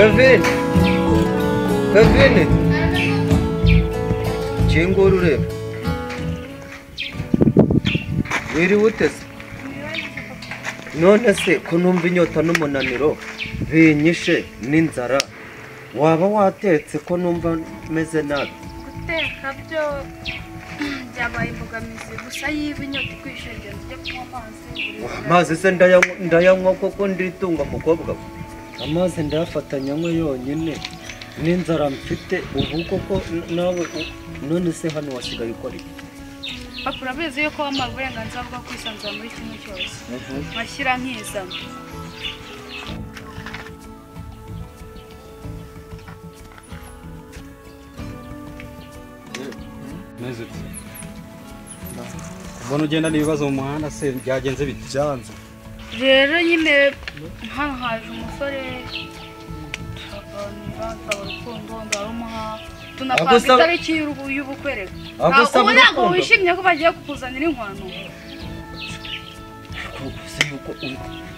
Kevin, Kevin, kingura urebe. Wiriwe ute se? None se ko numva inyota n'umunaniro binyishe n'inzara, waba watetse ko numva meze nabi? Guteka byo byabaye imbogamizi, gusa yiba inyota ikwishe ngenda ujye kunywa amazi. Amazi se ndayanywa koko nditunga mukobwa? Amazi ndayafatanya nywe yonyine n'inzara mfite ubu koko. Nawe none se hano wasigaye ukora iki? Papa urabizi yuko wampaye uburenganzira bwo kwisanzura muri kimwe cyose, nkashyira nkizana. Meze ute? Ubona ugenda n'ibibazo mu muhanda se byagenze bite? Byanze. Rero nyine hano haje umusore turaganira, nsaba urukundo ndarumuha, tunapanga itariki y'ubukwe. Reka ubu ntabwo wishimye ko bagiye kukuzanira inkwano?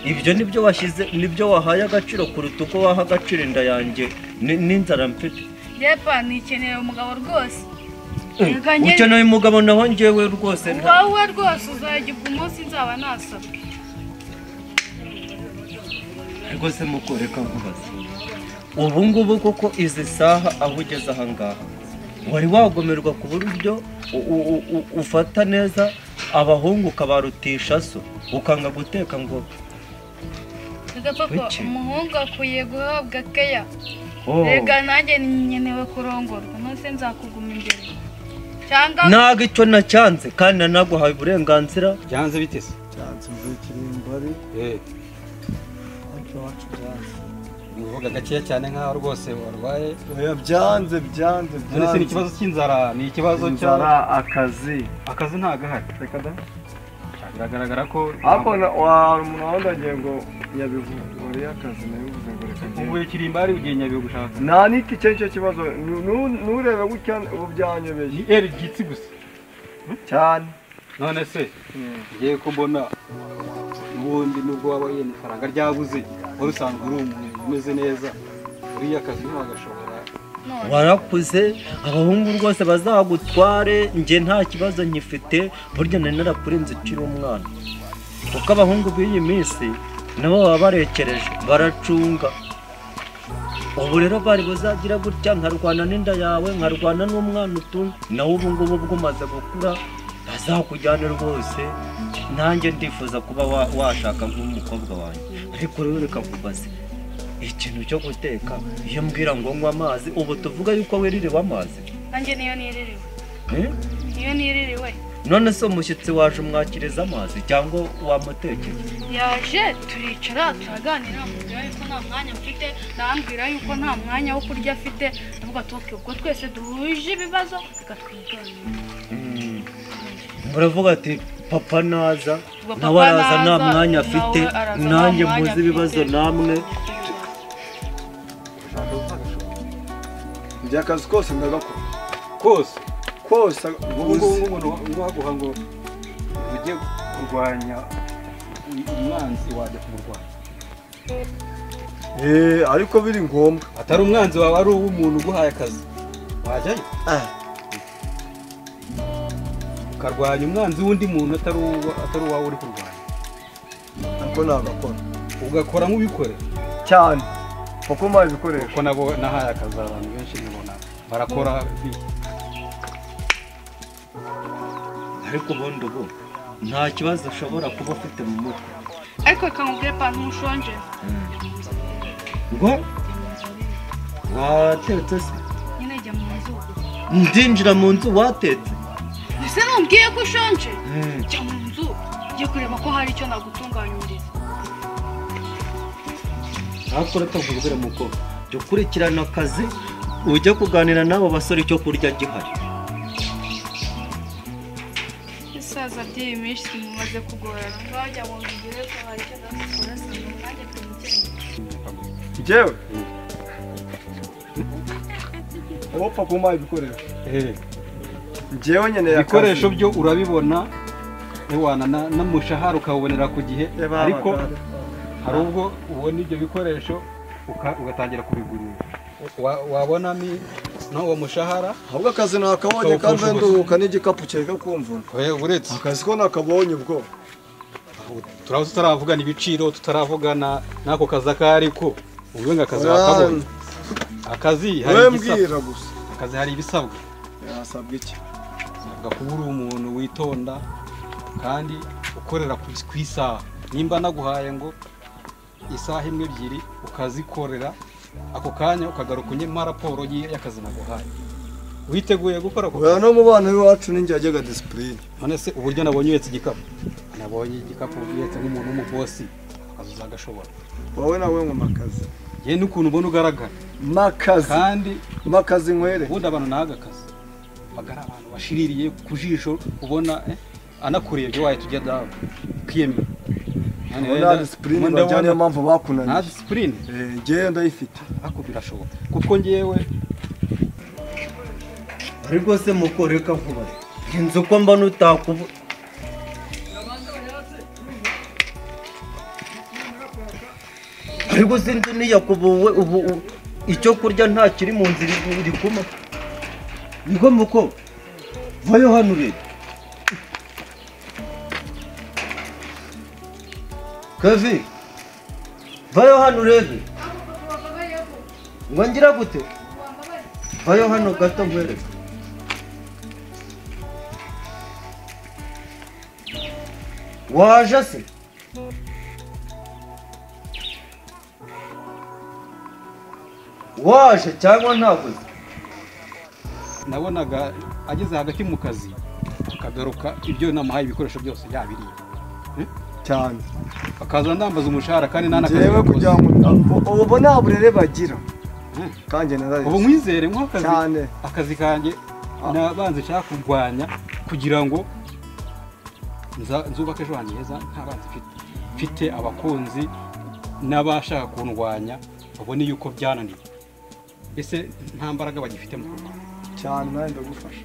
Ibyo nibyo washyize, nibyo wahaye agaciro kuruta uko waha agaciro inda yanjye n'inzara mfite. Yepa nikeneye umugabo rwose. Ukeneye umugabo naho njyewe rwose. Wowe rwose uzajya umunsi nzaba nasabwe. Rwose mukoreka nkubaze, ubu ngubu koko izi saha aho ugeze aha ngaha wari wagomerwa ku buryo ufata neza abahungu ukabarutisha so ukanga guteka ngo? Reka papa, umuhungu akwiye guhabwa keya. Reka nanjye nkenewe kurongorwa, none nzakuguma imbere cyangwa? Ntabwo icyo nacyanze kandi nanaguhaye uburenganzira. Byanze bite se? Byanze mvuye Kirimbari. Uvuga gakeya cyane nkaho rwose warwaye. Oya byanze byanze byanze. None se ni ikibazo cy'inzara, ni ikibazo cy'inzara, akazi. Akazi ntagahari. Reka da. Biragaragara ko ako wa umuntu wandagiye ngo Nyabihu wari akazi nabivuze ngo reka ngende. Uvuye Kirimbari ugiye Nyabihu gushaka. Nta niki cyo kibazo nurebe gutya ubu byanyobeye. Ni eri gitsi gusa. Cyane. None se ngiye kumbona ubundi nubwo waba yene ifaranga ryabuze wari usanzwe uri umuntu umeze neza, uriya akazi ntiwagashobora. Warakuze, abahungu rwose bazagutware, njye nta kibazo nkifite, burya nari narakurinze ukiri umwana. Kuko abahungu b'iyi minsi nabo baba barekereje baracunga. Ubu rero bari buzagira gutya nkarwana n'inda yawe, nkarwana n'umwana utunze, nawe ubu ngubu bwo umaze gukura bazakujyana rwose. Nanjye ndifuza kuba washaka nk'umukobwa wanjye, ariko rero reka nkubaze ikintu cyo guteka. Iyo mbwira ngo nywa amazi, ubu tuvuga yuko wiririwe amazi? Nanjye niyo niririwe. Niyo niririwe. None se umushyitsi waje umwakiriza amazi cyangwa wamutekeye? Yaje turicara turaganira, amubwira yuko nta mwanya mfite, ndambwira yuko nta mwanya wo kurya afite, ndavuga ati ubwo twese duhuje ibibazo reka twiganire. Muravuga ati papa naza nawe araza nta mwanya afite, nanjye muzi ibibazo namwe. Njye akazi kose ndagakora. Kose? Kose. Ubu ngubu umuntu waguha ngo ujye kurwanya umwanzi wajya kumurwanya. Ariko biri ngombwa. Atari umwanzi wawe ari uw'umuntu uguhaye akazi wajyayo? Ukarwanya umwanzi w'undi muntu atari uwawe uri kurwanya. Nako nagakora. Ugakora nk'ubikorera? Cyane. Kuko mpaye ibikoresho. Kuko nabo nahaye akazi abantu benshi nkabona barakora. Ariko ubundi ubu nta kibazo ushobora kuba ufite mu mutwe. Ariko reka nkubwire pa, ntushonje? Ngo watetse se? Nyine jya mu nzu. Ndinjira mu nzu watetse? Ese ntumbwiye ko ushonje? Jya mu nzu ujye kureba ko hari icyo nagutunganyiriza. Ntabwo urakubwira mukobwa, jya ukurikirana akazi ujye kuganira n'abo basore icyo kurya gihari. Isaza by'iyi minsi mumaze kugorana, wajya mu nzu ugere ko hari icyo nagukora sanga nanjye tumukene. Njyewe? Wowe papa umpaye ibikoresho. Njyewe nkeneye akazi. Ibikoresho byo urabibona, ewana n'umushahara ukawubonera ku gihe, ariko hari ubwo ubona ibyo bikoresho ugatangira kubigurira wabona ni no uwo mushahara ahubwo akazi nakabonye kandi nduhuka n'igikapu cyereka kumvuna uretse akazi ko nakabonye ubwo turaba tutaravugana ibiciro tutaravugana n'ako kazi akariko ubwo ngo akazi wakabonye akazi hari ibisabwa gusa akazi hari ibisabwa yasabwa iki sabwa kuba uri umuntu witonda kandi ukorera ku isaha nimba naguhaye ngo isaha imwe ebyiri ukazikorera ako kanya ukagaruka unyema raporo y'akazi naguhaye witeguye gukora ako kazi no mu bana b'iwacu ninjye yajyaga discipline none se uburyo nabonye uhetse igikapu nabonye igikapu uhetse nk'umuntu w'umubosi akazi uzagashobora wowe nawe ngo makazi ye n'ukuntu ubona ugaragara makazi kandi makazi nkwere ubundi abantu nahaga akazi bagara abantu bashiririye ku jisho ubona anakurebye waye tujya dawe ukiyemera nta discipline bajyana niyo mpamvu bakunaniye nta discipline ngewe ndayifite ariko birashoboka kuko ngewe ariko se muko reka nkubaze inzu ko mbona utakubu ariko se inzu niyakubuwe ubu icyo kurya nta kiri mu nzira iri kuma niko muko vayo hano urebe Kevi vayo hano urebe ngo ngira gute vayo hano gato nkwereke waje se waje cyangwa ntaguze nabonaga ageze hagati mu kazi akagaruka ibyo namuhaye ibikoresho byose yabiriye cyane akaza ndambaza umushahara kandi nanakazi jewe kugira ngo ubu nta burere bagira kanjye narareze ubu nkwizere nk'akazi cyane akazi kanjye nabanze nshaka kurwanya kugira ngo nzubake ejo hanjye heza nta banzi mfite abakunzi n'abashaka kundwanya babone yuko byananiye ese nta mbaraga bagifite mu kurwanya cyane nawe ndagufasha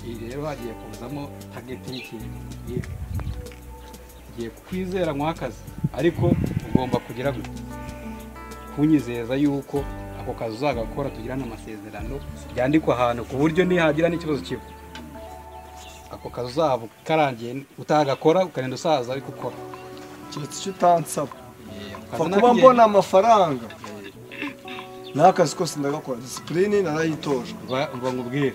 iyi rero hagiye kuzamo tageti y'ikintu ngiye kukwizera nk'akazi ariko ugomba kugira kunyizeza yuko ako kazi uzagakora tugirana amasezerano byandikwa ahantu ku buryo nihagira n'ikibazo kiba ako kazi uzaba karangiye utagakora ukagenda usaza ariko ukora keretse icyo utansaba kuba mbona amafaranga n'akazi kose ndagakora disipurine narayitojwe mba nkubwire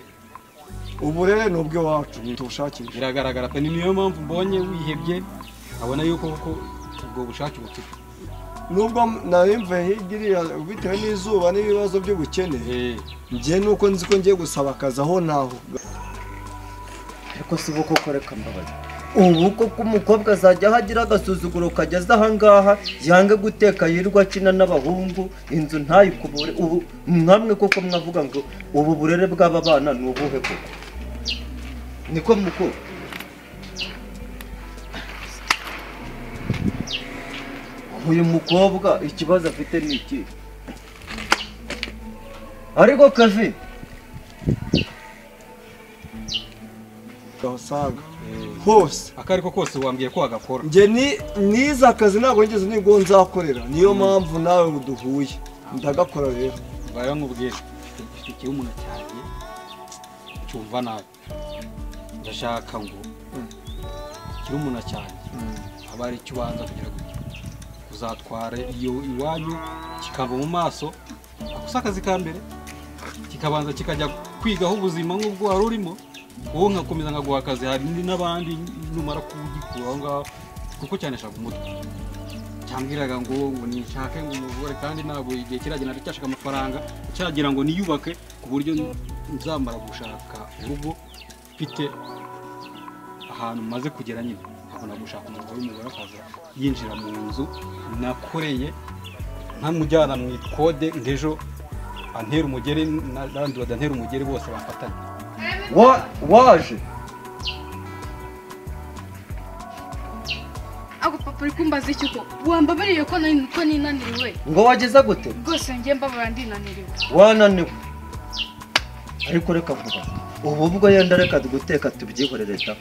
uburere ni ubw'iwacu tubushakisha biragaragara pe ni niyo mpamvu mbonye wihebye abona yuko koko ubwo bushake bufite nubwo narimvuye hirya iriya bitewe n'izuba n'ibibazo by'ubukene njye nuko nzi ko ngiye gusaba akazi aho naho ariko si ubu koko reka mbabazi ubu koko umukobwa azajya aho agira agasuzuguro kageze ahangaha yange guteka yirirwa akina n'abahungu inzu ntayikubure ubu mwamwe koko mwavuga ngo ubu burere bw'aba bana ni ubuhe koko niko muko uyu mukobwa ikibazo afite ni iki ariko Kevi usanga hose akariko kose wambwiye ko wagakora njye nize akazi ntabwo nigeze nibwo nzakorera niyo mpamvu nawe duhuye ndagakora rero mbaye nkubwire mfite ikibuno cyanjye cyumva nabi ndashaka ngo kirumuna cyanjye aba ari cyo ubanza kugira gutya uzatwara iyo iwanyu kikava mu maso ako akazi ka mbere kikabanza kikajya kwigaho ubuzima nk'ubwo wari urimo wowe nkakomeza nkaguha akazi hari n'abandi numara kugikura aho ngaho kuko cyane ashaka umutwe cyambwiraga ngo nishake ngo umugore kandi ntabwo igihe kiragenda ndacyashaka amafaranga cyagira ngo niyubake ku buryo nzamara gushaka urugo mfite ahantu maze kugera nyine nkabona gushaka umugore umugore akaza yinjira mu nzu nakoreye nkamujyana mu ikode ngejo antera umugeri n'abandi badantera umugeri bose bafatanye waje ako papa uri kumbaza iki ko wambabariye ko ninaniriwe ngo wageze gute rwose njye mbabara ndinaniriwe wananiwe ariko reka vuba ubu ubwo yenda reka guteka tubyihorere da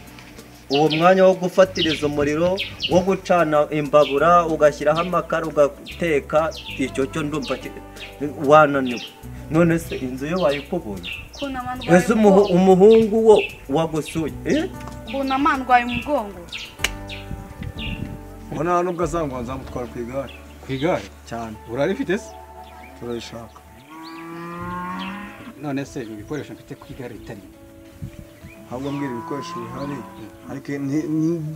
Uwo mwanya wo gufatiriza umuriro wo gucana imbabura ugashyiraho amakara ugateka, icyo cyo ndumva wananiwe. None se inzu yo wayikubuye? Ese umuhungu wo wagusuye? Kunama ndwaye umugongo. Ubona nubwo azangwa nzamutwara ku igare. Ku igare? Cyane. Urarifite se? Turayishaka. None se ibikoresho mfite ku igare bitari? Ahubwo mbwira ibikoresho bihari, ariko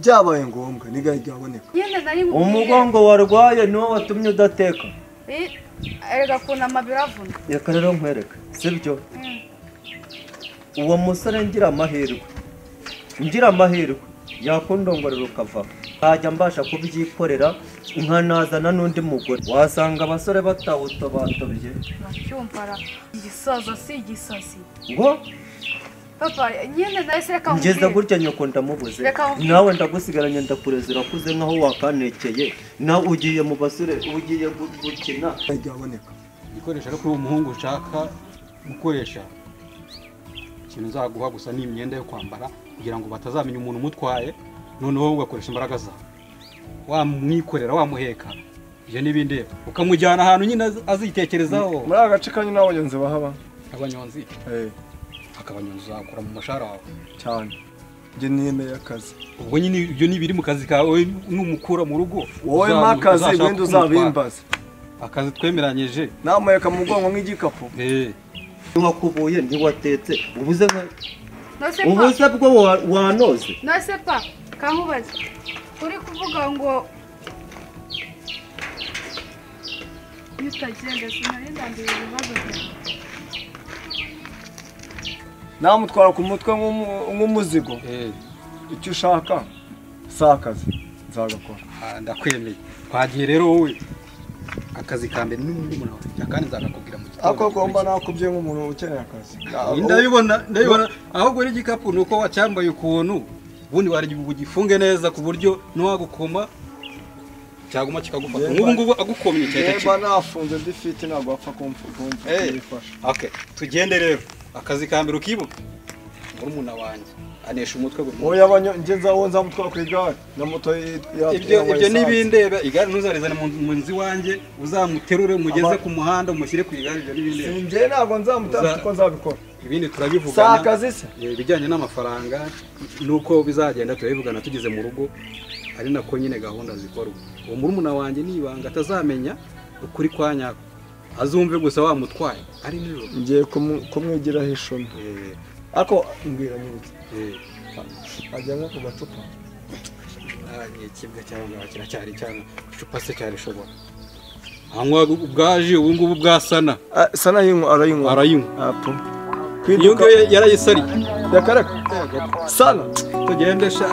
byabaye ngombwa n'igare ryaboneka. Umugongo warwaye niwo watumye udateka. Erega kunama biravuna. Reka rero nkwereke, sibyo? Uwo musore ngira amahirwe yakundongorera ukava, nkajya mbasha kubyikorera nkanazana n'undi mugore. Wasanga abasore batawutobatobye. Uracyumva igisaza si igisazi. Ngo papa nyine nahise reka nkubwire. Ngeze gutya nyoko ndamubuze, nawe ndagusigaranye ndakureza, urakuze nkaho wakanekeye, nawe ugiye mu basore ugiye gukina. Ryaboneka igikoresho. Ariko uwo muhungu ushaka gukoresha ikintu nzaguha gusa ni imyenda yo kwambara kugira ngo batazamenya umuntu umutwaye, noneho ugakoresha imbaraga zawe wamwikorera wamuheka ibyo n'ibindi, ukamujyana ahantu nyine azitekerezaho. Muri aka gace kanyu n'abanyonzi bahaba? Abanyonzi? Akabanyonzi uzakora mu mashara wawe cyane. Njye nemeye akazi. Ubwo nyine ibyo ni biri mu kazi kawe numukura mu rugo. Wowe mpa akazi ibindi uzabimbaza. Akazi twemeranyije. Namuheka mu mugongo nk'igikapu. Ntiwakubuye ntiwatetse, ubuze ubuze bwo wanoze. Nose pa kankubaze, uri kuvuga ngo iyo utagenda sinari ndambiwe ibibazo byawe. Namutwara ku mutwe nk'umuzigo. Icyo ushaka si akazi nzagakora. Ndakwemeye. Twagiye rero wowe akazi ka mbere n'undi muntu wawe, kandi nzakakubwira mu gitondo. Ako ngomba nakubye nk'umuntu ukeneye akazi. Ndabibona ahubwo n'igikapu nuko wacyambaye ukuntu ubundi wari bugifunge neza ku buryo n'uwagukoma cyaguma kikagufata. Nk'ubu ngubu agukomye cyahita kiba. Nafunze ndifite ntabwo wapfa kumfasha. Okay, tugende rero. Akazi ka mbere ukibuka murumuna wanjye anesha umutwe buri munsi. Oya njye nzawo nzamutwara ku igare na moto. Ibyo n'ibindeba igare ntuzarizane mu nzu iwanjye, uzamuterure umugeze ku muhanda umushyire ku igare. Ibyo n'ibindeba. Njye ntabwo nzamutera kuko nzabikora. Ibindi turabivugana. Si akazi se? Ibijyanye n'amafaranga nuko bizagenda turabivugana tugeze mu rugo, ari nako nyine gahunda zikorwa. Uwo murumuna wanjye nibanga atazamenya ukuri kwa nyako, azumve gusa wamutwaye ari nijoro. Ngiye kumwigiraho ishumi. Ariko mbwira nyibutse ajya nko ku gacupa. Ni ikibwa cyangwa kiracyari cyane icupa se cyarishobora anywa ubwaje ubu ngubu bwa sana. Sana arayinywa arayinywa. Iyo ngiyo yarayisariye yakareka sana. Tugende sha.